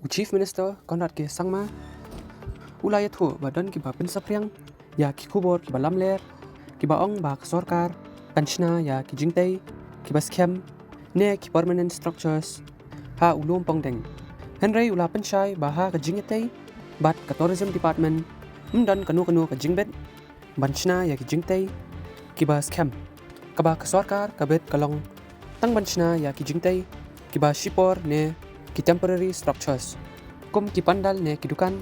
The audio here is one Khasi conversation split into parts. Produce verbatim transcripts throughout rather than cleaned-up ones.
U Chief Minister Conrad K Sangma u la ïathuh ba don kiba pynsaphriang ïa ki khubor kiba lamler kiba ong ba ka sorkar kan shna ïa ki jingtei kiba skhem ne ki permanent structures ha u Lum Pongdeng. Hynrei u la pynshai ba ha ka jingïatei bad ka Tourism Department ym don kano kano ka jingbit ban shna ïa ki jingtei kiba skhem. Kaba ka sorkar ka bit ka long tang ban shna ïa ki jingtei kiba shipor ne ki temporary structures, kum ki pandal ne ki dukan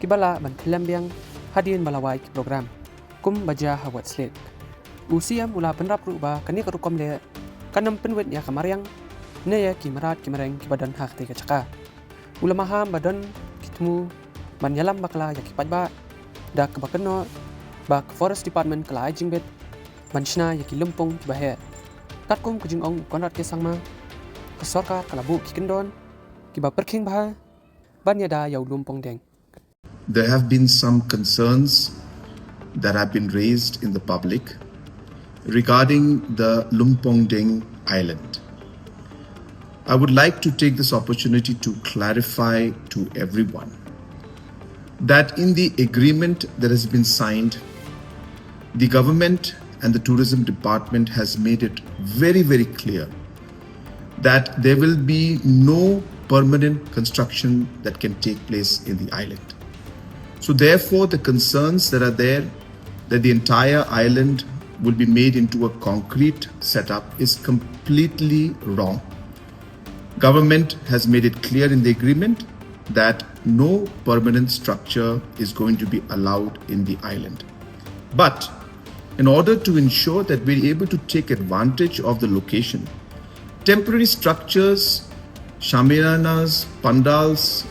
kiba lah ban kyllem biang hadien ba la wai ki program, kum ba jia ha West Lake. U C M u la pynrap ruh ba kane ka rukom leh kan ym pynwit ïa ka mariang ne ïa ki mrad ki mareng kiba don ha katei ka jaka. U la maham ba don ki thmu ban ïalam bakla ïa ki paidbah da kaba kynnoh ba ka Forest Department ka la ai jingbit ban shna ïa ki lympung kiba heh. Katkum ka jingong u Conrad K Sangma, ka sorkar ka la buh ki kyndon kiba pyrkhing bha ban ïada ïa u Lum Pongdeng. There have been some concerns that have been raised in the public regarding the Lum Pongdeng Island. I would like to take this opportunity to clarify to everyone that in the agreement that has been signed, the government and the tourism department has made it very, very clear that there will be no permanent construction that can take place in the island. So therefore, the concerns that are there that the entire island will be made into a concrete setup is completely wrong. Government has made it clear in the agreement that no permanent structure is going to be allowed in the island. But in order to ensure that we're able to take advantage of the location, temporary structures, shamianas, pandals,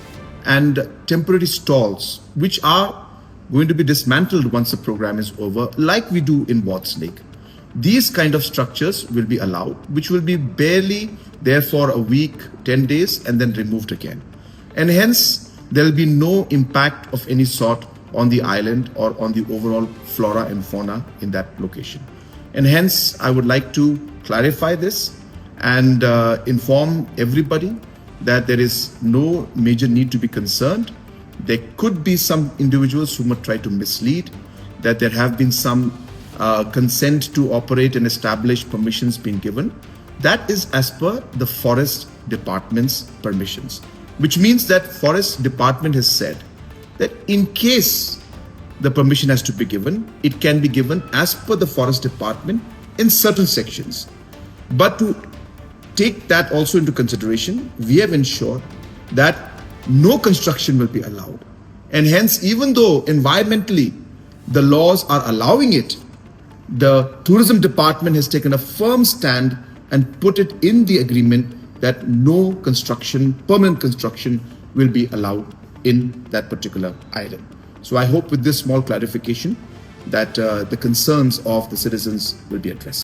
and temporary stalls, which are going to be dismantled once the program is over, like we do in Wards Lake. These kind of structures will be allowed, which will be barely there for a week, ten days, and then removed again. And hence, there will be no impact of any sort on the island or on the overall flora and fauna in that location. And hence, I would like to clarify this and uh, inform everybody that there is no major need to be concerned. There could be some individuals who might try to mislead that there have been some uh, consent to operate and establish permissions being given. That is as per the forest department's permissions, which means that forest department has said that in case the permission has to be given, it can be given as per the forest department in certain sections. But to take that also into consideration, we have ensured that no construction will be allowed. And hence, even though environmentally the laws are allowing it, the tourism department has taken a firm stand and put it in the agreement that no construction, permanent construction, will be allowed in that particular island. So I hope with this small clarification that uh, the concerns of the citizens will be addressed.